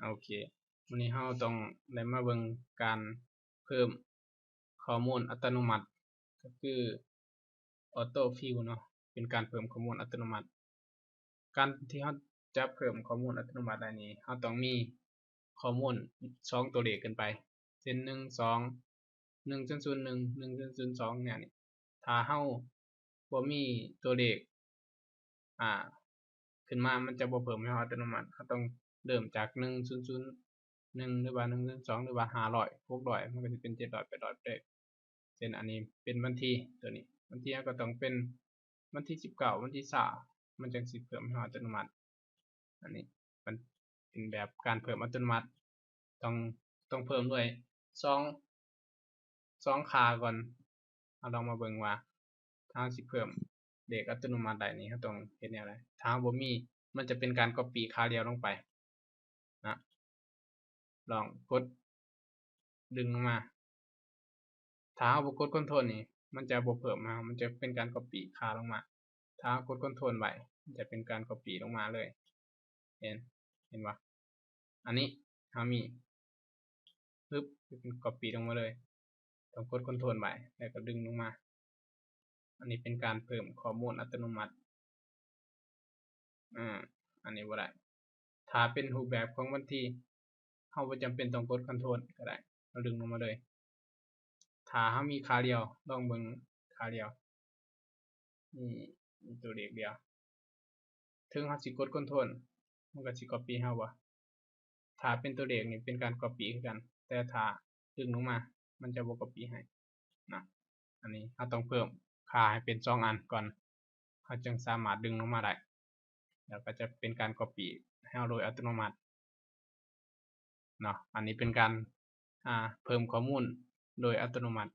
ໂອເຄ ມື້ນີ້ເຮົາຕ້ອງໄດ້ມາເບິ່ງການເພີ່ມຂໍ້ມູນອັດຕະໂນມັດ ກໍຄື Auto Fill ເນາະ ເປັນການເພີ່ມຂໍ້ມູນອັດຕະໂນມັດ. ການທີ່ເຮົາຈະເພີ່ມຂໍ້ມູນອັດຕະໂນມັດໄດ້ນີ້ ເຮົາຕ້ອງມີຂໍ້ມູນສອງຕົວເລກຂຶ້ນໄປ ເຊັ່ນ ໜຶ່ງ ສອງ ໜຶ່ງສູນສູນໜຶ່ງ ໜຶ່ງສູນສູນສອງ ແນວນີ້. ຖ້າເຮົາບໍ່ມີຕົວເລກ ອ່າ ຂຶ້ນມາ ມັນຈະບໍ່ເພີ່ມໃຫ້ເຮົາອັດຕະໂນມັດ. ເຮົາຕ້ອງເລີ່ມຈາກ ໜຶ່ງສູນສູນໜຶ່ງ ຫຼືວ່າ ໜຶ່ງສູນສອງ ຫຼືວ່າ ຫ້າຮ້ອຍ ຫົກຮ້ອຍ ມັນກໍຊິເປັນ ເຈັດຮ້ອຍ ແປດຮ້ອຍ ໄປເລີຍ. ເຊັ່ນ ອັນນີ້ເປັນວັນທີ ຕົວນີ້ ວັນທີເຮົາກໍຕ້ອງເປັນວັນທີ ສິບເກົ້າ ວັນທີ ຊາວ ມັນຈັ່ງຊິເພີ່ມໃຫ້ເຮົາອັດຕະໂນມັດ. ອັນນີ້ມັນເປັນແບບການເພີ່ມອັດຕະໂນມັດ ຕ້ອງ ຕ້ອງເພີ່ມດ້ວຍສອງ ສອງຄ່າກ່ອນ. ເຮົາລອງມາເບິ່ງວ່າ ຖ້າເຮົາຊິເພີ່ມເລກອັດຕະໂນມັດໄດ້ນີ້ ເຮົາຕ້ອງເຮັດແນວໃດ? ຖ້າເຮົາບໍ່ມີ ມັນຈະເປັນການ Copy ຄ່າດຽວລົງໄປນະ. ລອງກົດດຶງລົງມາ. ຖ້າເຮົາບໍ່ກົດ Ctrl ນີ້ ມັນຈະບໍ່ເພີ່ມໃຫ້ເຮົາ ມັນຈະເປັນການ Copy ຄ່າລົງມາ. ຖ້າເຮົາກົດ Ctrl ໄວ້ ມັນຈະເປັນການ Copy ລົງມາເລີຍ. ເຫັນ ເຫັນບໍ່? ອັນນີ້ເຮົາມີ ປຶບ ເປັນ Copy ລົງມາເລີຍ. ຕ້ອງກົດ Ctrl ໄວ້ ແລ້ວກໍດຶງລົງມາ. ອັນນີ້ເປັນການເພີ່ມຂໍ້ມູນອັດຕະໂນມັດ. ອາ ອັນນີ້ບໍ່ໄດ້. ຖ້າເປັນຮູບແບບຂອງວັນທີ ເຮົາບໍ່ຈຳເປັນຕ້ອງກົດ Ctrl ກໍໄດ້ ເຮົາດຶງລົງມາເລີຍ. ຖ້າເຮົາມີຄ່າດຽວ ລອງເບິ່ງຄ່າດຽວ ມີ ມີຕົວເລກດຽວ ເຖິງເຮົາຊິກົດ Ctrl ມັນກໍຊິ Copy ໃຫ້ເຮົາບໍ່? ຖ້າເປັນຕົວເລກນີ້ເປັນການ Copy ຄືກັນ ແຕ່ຖ້າດຶງລົງມາ ມັນຈະບໍ່ Copy ໃຫ້ນະ. ອັນນີ້ເຮົາຕ້ອງເພີ່ມຄ່າໃຫ້ເປັນສອງອັນກ່ອນ ເຮົາຈຶ່ງສາມາດດຶງລົງມາໄດ້ ແລ້ວກໍຈະເປັນການ Copy ໃຫ້ເຮົາໂດຍອັດຕະໂນມັດເນາະ. ອັນນີ້ເປັນການ ອ່າ ເພີ່ມຂໍ້ມູນໂດຍອັດຕະໂນມັດ.